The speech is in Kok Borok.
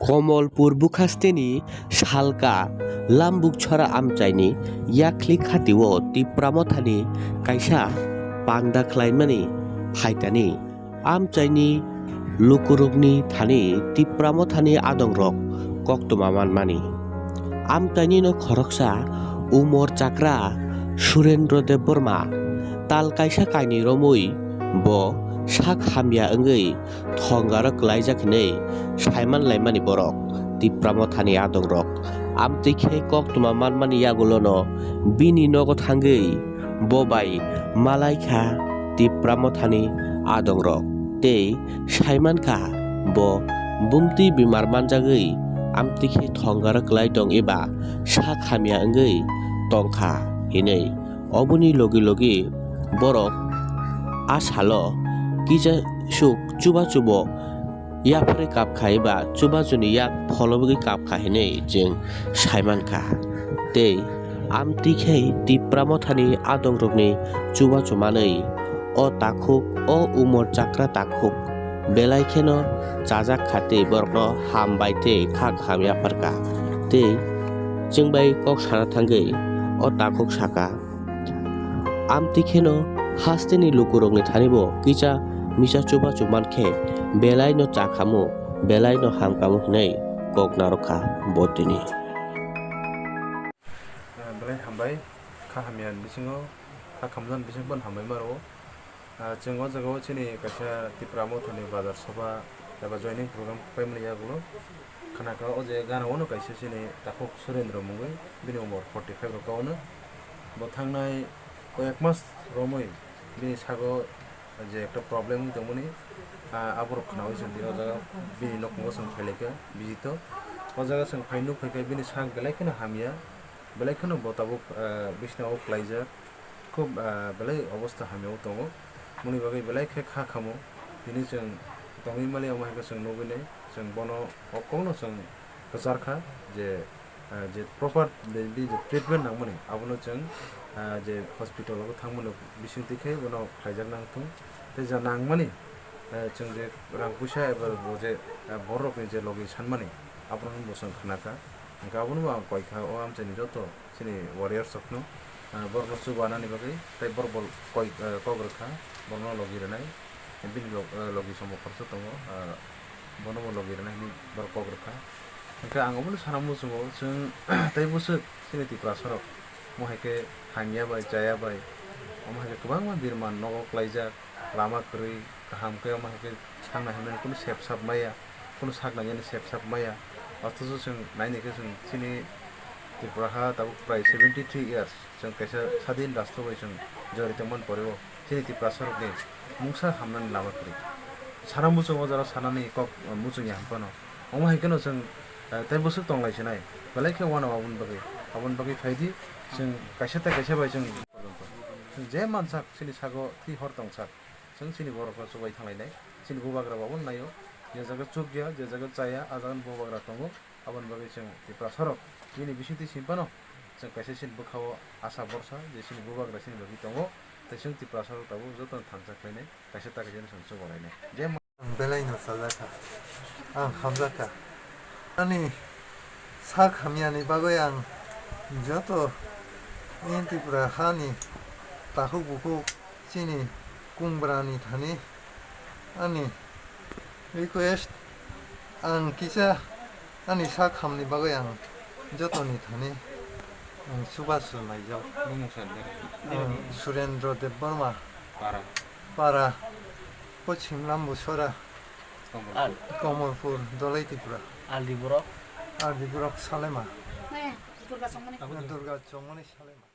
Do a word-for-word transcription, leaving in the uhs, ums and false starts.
Komolpur bukhasteni salka Lambukchora amchaini yakli khatio Tipra Mothani kaisa panda khlaimani phaitani amchaini lukurokni thani Tipra Mothani adongrok koktwma manmani. Amchainino khoroksa Umor Chakra Surendra Debbarma tal kaisa kainwi romwi bo sak hamya wngwi thongaro kwlaijak hinwi saiman laimani borok. Tipra Mothani adongrok amtwi khe koktwma manmani yagulono bini nogo thangwi bo bai malai kha Tipra Mothani adongrok tei saiman kha bo bumtwi bemar manjagwi amtwi khe thongaro kwlai tong eba sak hamya wngwi tong kha hinwi. Oboni logi logi borok a salo kisa suk chubachubo yapharwi kap kha eba chubachuni yak pholobwi kap kha hinwi chwng saiman kha. Tei amtwi khe Tipra Mothani adongrokni chubachu manwi o takhuk, o Umor Chakra takhuk belai kheno chajak kha tei borokno hambai tei kha kaham yaphar kha. Tei chwng bai kok sana thangwi o takhuk saka. Amtwi kheno hasteni lukurokni thani bo kisa misa chubachu mankhe belaino chakhamu, belaino hamkamu hwnwi kok narwkha bo tini. Ah, belai hambai, kha hamya ni bisingo, kha khamjani bisingo bono hambai ma rwo. Ah, chwng o jaga o chini kaisa Tipra Mothani bazar soba eba joining program paimani yagulo. Khna kha o je gana o no kaisa chini takhuk Surendra mungwi, bini umor forty five rok kau no. Bo thangnai koyek mas romwi bini sago je ekta problem wng tongmani, ah, aborok khnaui chwng tini o jaga bini nokmungo chwng phailaikha visit o. O jaga chwng phai nukphaikha bini sak belai kheno hamya, belai kheno bo tabuk, ah, bisina o kwlaijak. Khub, ah, belai obosta hamya o tongo. Moni bagwi belai khe kha khamo. Tini chwng tongwi mali omo hai khe chwng nugwi nai. Chwng bono o kokno chwng kwchar kha je, ah, je proper de-, de-, je treatment nangmani abono chwng, ah, je hospital o thangmani bisingtwi khe bono khlaijak nang thung. Tei ja nangmani, ah, chwng je rang puisa eba bo je, ah, borokni je logi sanmani abono bo chwng khna kha. Hwnkhe abono bo ang koi kha o amchaini joto chini warriors rokno, ah, borokno chubanani bagwi tei borok bo koi, ah, kok rwkha, borokno logi rwnai, bini log-, ah, logi somo khoroksa tongo, ah, bono bo logi rwnai hinwi borok kok rwkha. Hwnkhe ang obono sana muchungo, chwng tei bwswk chini Tiprasarok omo hai khe hamya bai, chaya bai, omo hai khe kwbangma birman nogo klaijak. Lama kwrwi, kaham khe omo hai khe thangna himnani kunu sep sap maya, kunu sakna nini sep sap maya. Othocho chwng naini khe chwng chini Tripura ha tabuk prai seventy three years, chwng kaisa sadin rastro bai chwng jori tongmani pore o chini Tiprasarokni mungsa hamnani lama kwrwi. Sana muchung o jora sanani kok muchung ya hwn phano. Omo hai kheno chwng, eh, tei bwswk tong lai sinai. Belai khe uanao aboni bagwi, aboni bagwi phai di, chwng kaisa tei kaisa bai chwng, chwng je mansak chini sago thwi hor tongsak. Chwng chini borokno chubai thanglainai. Chini bubagra bo abono naio. Je jaga chukya, je jaga chaya, ah jagani bubagra tongo. Aboni bagwi chwng Tiprasarok bini bisingtwi simi phano chwng kaisa chini bwkhao asa borsa je chini bubagra chini logi tongo. Tei chwng Tiprasarok tabuk jotono thansa khlainai. Kaisa ta kaisa chwng chubai lainai. Je Ang belaino chajakha, ang hamjakha. Ani sak hamyani bagwi ang joto in Tripura hani takhuk bukhuk chini Kumbrani thani ani request, ang kisa ani sak hamni bagwi ang jotoni thani ang chubachu laijak. Bumung sandar. Ang Surendra Debbarma. Para. Para. Pochim Lambusora. Komolpur. Komolpur, Dolai Tripura. Aldi borok. Aldi borok Salema. Durga Chongmani. Durga Chongmani Salema.